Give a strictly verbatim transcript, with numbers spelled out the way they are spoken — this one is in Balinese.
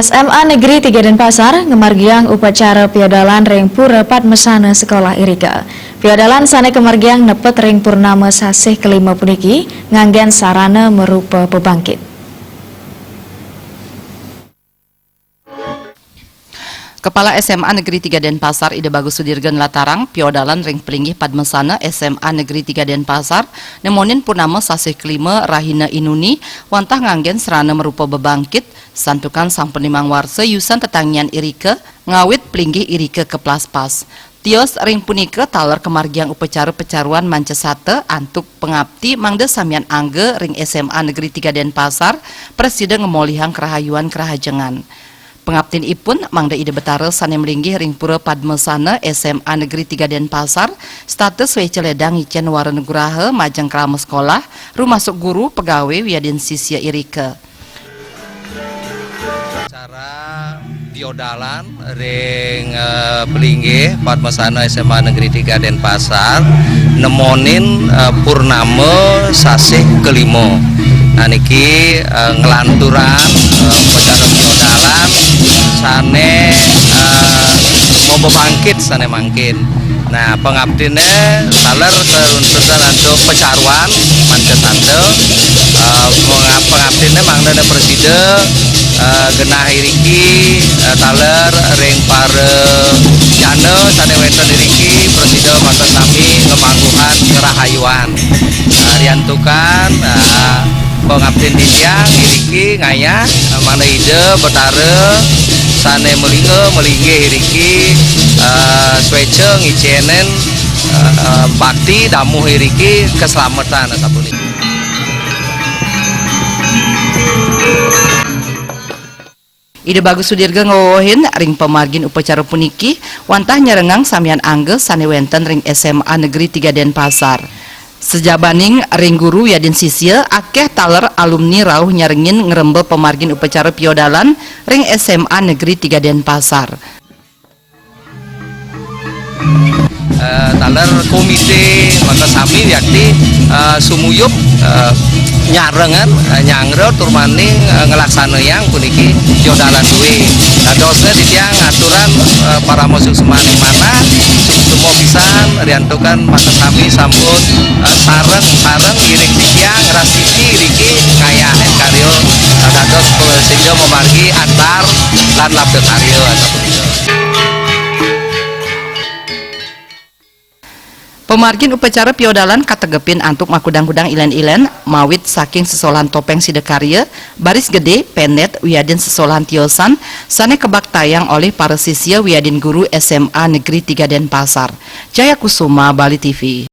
S M A Negeri tiga Denpasar ngamargiang upacara piodalan ring Pura Padmasana Sekolah irika. Piodalan sane kamargiang nepet ring purnama sasih kalima puniki nganggen sarana marupa pabangkit. Kepala S M A Negeri tiga Denpasar, Ida Bagus Sudirga, nlatarang piodalan ring palinggih Padmasana S M A Negeri tiga Denpasar nemonin purnama sasih kalima rahina Inuni wantah nganggen sarana marupa bebangkit, santukan sampun limang warsa yusan tetangian irika ngawit palinggih irika kaplaspas. Tios ring punika taler kamargiang upacara pacaruan manca sata antuk pangapti mangda samian angga ring S M A Negeri tiga Denpasar prasida ngamolihang karahayuan karahajengan. Pangaptinipun mangda Ida Betara sane malinggih ring Pura Padmasana S M A Negeri tiga Denpasar, setata swecha ledang ngicen wara nugraha majeng krama sekolah, rumasuk guru, pegawe, wiadin sisia irika. Acara piodalan ring, eh, palinggih Padmasana S M A Negeri tiga Denpasar nemonin, eh, purnama sasih kalima. Nah, niki, eh, nglanturang, eh, upacara piodalan sane, eh, mabebangkit sane mangkin. Nah, pangaptine taler karuntutan antuk pacaruan manca sata. Eh, panga-, pangaptine mangdane prasida, eh, genah iriki, eh, taler ring para jana sane wenten iriki prasida makasami ngamangguhang karahayuan. Eh, riantukan, eh, pangaptin titiang iriki ngayah, eh, mangda Ida Betara sane malingga malinggih iriki, eh, swecha ngicenen, eh, eh, bakti damuh iriki kaslametan sapunika. Ida Bagus Sudirga ngwewehin ring pamargin upacara puniki wantah nyerengang samian angga sane wenten ring S M A Negeri tiga Denpasar. Sajabaning ring guru wiadin sisia, akeh taler alumni rauh nyarengin ngremba pamargin upacara piodalan ring S M A Negeri tiga Denpasar. Eh, taler komite makasami wiakti, eh, sumuyup, eh, nyarengan, eh, nyanggra tur maning, eh, nglaksanayang puniki piodalan due. Dadosne titiang aturan, eh, parama suksmaning manah, suksma pisan riantukan makasami sampun, eh, sareng-sareng ngiring titiang ras siki iriki ngayahin karya, eh, dados prasida mamargi antar lan labda karya. Pamargin upacara piodalan kategepin antuk makudang-kudang ilen-ilen, mawit saking sesolahan Topeng Sidakarya, Baris Gede, Pendet, wiadin sesolahan tiosan, sane kabaktayang olih para sisia wiadin guru S M A Negeri tiga Denpasar. Jaya Kusuma, Bali T V.